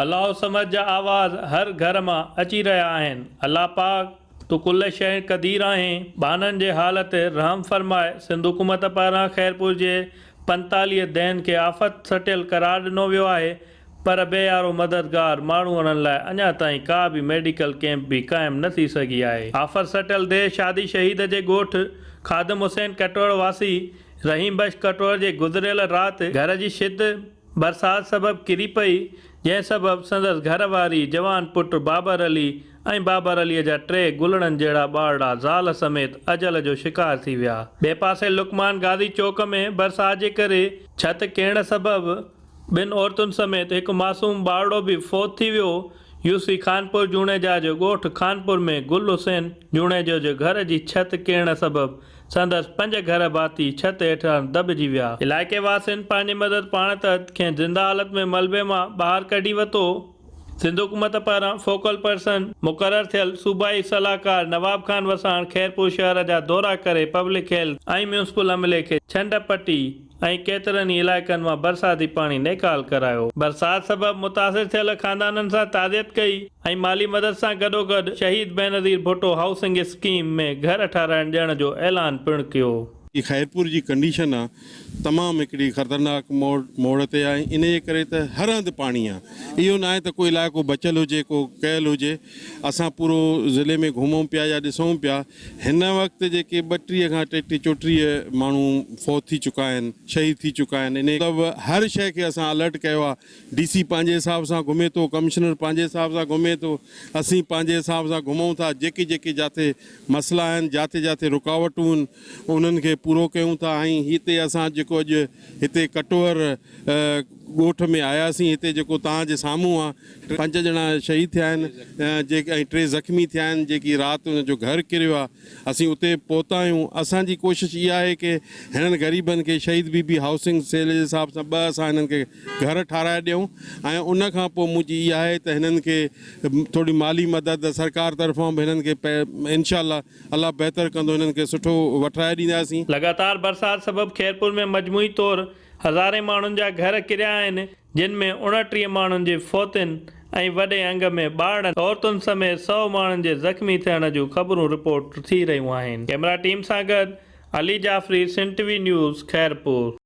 الله الصمد جا آواز هر گهر مان اچي رهيا آهن. الله پاڪ تون ڪل شيء قدير آهين، ٻانهن جي حال تي رحم فرماء. سنڌ حڪومت پاران خيرپور جي 45 دهن کي آفت سٽيل قرار ڏنو ويو آهي پر بي يارو مددگار ماڻهوئڙن لاء اڃا تائين ڪا به ميڊيڪل ڪئمپ به قائم نه ٿي سگهي آهي. آفت سٽيل ديهه شادي شهيد جي ڳوٺ خادم حسين ڪٽوهڙ واسي رحيم بخش ڪٽوهڙ جي گذريل رات گهر جي شد برسات سبب ڪري پئي، جنهن سبب سندس گهر واري، جوان پٽ بابر علي ۽ بابر علي جا ٽي گلڙن جهڙا ٻارڙا زال سميت اجل جو شڪار ٿي ويا. ٻئي پاسي لقمان غازي چوڪ ۾ برسات جي ڪري ڇت ڪرڻ سبب ٻن عورتن سميت هڪ معصوم ٻارڙو به فوت ٿي ويو. يوسي خانپور جوڻيجا جو ڳوٺ خانپور ۾ گل حسين جوڻيجو جي گهر جي ڇت ڪرڻ سبب سندس پنج گهر ڀاتي ڇت هيٺان دٻجي ويا. علائقي واسين پنهنجي مدد پاڻ تحت کين زنده حالت ۾ ملبي مان ٻاهر ڪڍي وتو. سنڌ حڪومت پاران فوڪل پرسن مقرر ٿيل صوبائي صلاحڪار نواب خان وساڻ خيرپور شهر جا دورا ڪري پبلڪ هيلٿ ۽ ميونسپل عملي کي ڇنڊ پٽي ۽ ڪيترن ئي علائقن مان برساتي پاڻي نيڪال ڪرايو. برسات سبب متاثر ٿيل خاندانن سان تعزيت ڪئي ۽ مالي مدد سان گڏوگڏ شهيد بينظير ڀٽو هائوسنگ اسڪيم ۾ گهر ٺهرائڻ ڏيڻ جو اعلان پڻ ڪيو. جي خيرپور جي ڪنڊيشن آ تمام هڪڙي خطرناڪ موڙ موڙ تي آ ۽ انهيء ڪري ته هر هنڌ پاڻي آ اهو ناهي ته ڪو علائقو بچيل هجي ڪو ڪيل هجي اسان پورو ضلعي ۾ گهمون پيا يا ڏسون پيا هن وقت جيڪي 32 کان 33 34 ماڻهو فوت ٿي چڪا آهن شهيد ٿي چڪا آهن انهي مطلب هر شيء کي اسان الرٽ ڪيو آ ڊي سي پنهنجي حساب سان گهمي ٿو ڪمشنر پنهنجي حساب سان گهمي ٿو اسين پنهنجي حساب سان گهمون ٿا جيڪي جيڪي جاٿي مسئلا آهن جاٿي جاٿي رڪاوٽون آهن انهن کي پورو ڪيون ٿا ۽ هتي اسان جيڪو اڄ هتي ڪٽوهر ڳوٺ ۾ آياسين هتي جيڪو توهان جي سامهون آ پنج ڄڻا شهيد ٿيا آهن جيڪي ۽ ٽي زخمي ٿيا آهن جيڪي رات ان جو گهر ڪريو آ اسين اتي پهتا آهيون اسان جي ڪوشش اها آهي ڪي هنن غريبن کي شهيد بي بي هائوسنگ سيل جي حساب سان ٻه اسان هنن کي گهر ٺاهرائي ڏيون ۽ ان کان پوء منهنجي اها آهي ته هنن کي ٿوري مالي مدد سرڪار طرفان به هنن کي انشاء الله الله بهتر ڪندو هنن کي سٺو وٺرائي ڏينداسين. لڳاتار برسات سبب خيرپور ۾ مجموعي طور هزارين ماڻهن جا گهر ڪريا آهن، جن ۾ 29 ماڻهن جي فوتين ۽ وڏي انگ ۾ ٻارڙن، عورتن سميت سئو ماڻهن جي زخمي ٿيڻ جون خبرون رپورٽ ٿي رهيون آهن. ڪئميرا ٽيم سان گڏ Ali Jafri, Sindh T V news, Khairpur.